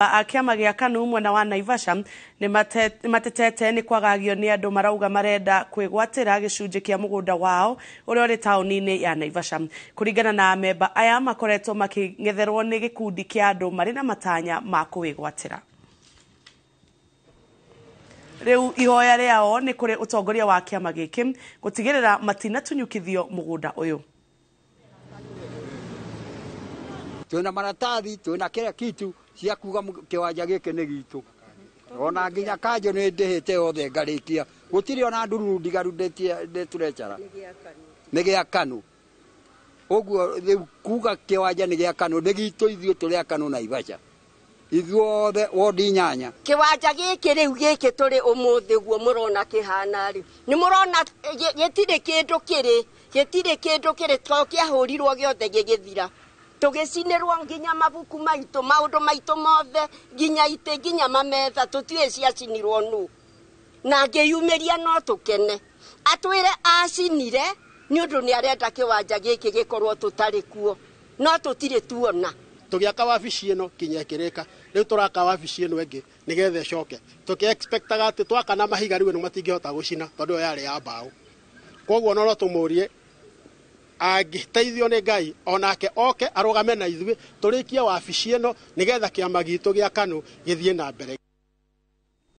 A kĩama gĩa KANU mwena wa Naivasha nĩ matetete nĩ kwagagio nĩ andũ marauga marenda kwĩgwatĩra gĩcunjĩ kĩa mũgũnda wao ũrĩa ũrĩ taũni-inĩ ya Naivasha. Kũringana na amemba aya, makoretwo makĩng'etherwo nĩ gĩkundi kĩa andũ marĩ na matanya ma kũwĩgwatĩra. Rĩu ihoya rĩao nĩ kũrĩ ũtongoria wa kĩama gĩkĩ gũtigĩrĩra matinatunyũkithio mũgũnda ũyũ. Twina maratathi, twina kila kitu cia kuga kiwanja giki ni gitu. Ona nginya kanjo ni ndihite yothe ngarikia, gutiri ona ndururu ndigaru nditurecara ni gia KANU. Uguo riu kuga kiwanja ni gia KANU ni gitu, ithuĩ tũrĩ a KANU Naivasha ithuothe wodi 8. Kiwanja giki riu giki tũrĩ ũmũthĩ guo mũrona kĩhana rĩ, nĩ mũrona gĩtirĩ kĩndũ kĩrĩ, gĩtirĩ kĩndũ kĩrĩ, to kĩahũrirwo gĩothe gĩgĩthira. Tũgĩcinĩrwo nginya mabuku maitũ, maũndũ maitũ mothe, nginya itĩ, nginya mametha, tũtiũĩ ciacinirwo nũ. Na ngĩyumĩria no tũkene. Atwĩre acinire nĩ ũndũ nĩ arenda kĩwanja gĩkĩ gĩkorwo tũtarĩ kuo, no tũtirĩ tuona. Tũgĩaka wabici ĩno kinya ĩkĩrĩka, rĩu tũraka wabici ĩno ĩngĩ nĩgetha ĩcoke. Tũkĩ-expectaga atĩ twaka na mahiga rĩu ĩno matingĩhota gũcina tondũ ĩyo yarĩ ya mbaũ. Koguo no tũmũrie angĩteithio nĩ Ngai onake oke arũgame na ithuĩ tũrĩkie wabici ĩno nĩgetha kĩama gitũ gĩa KANU gĩthiĩ na mbere.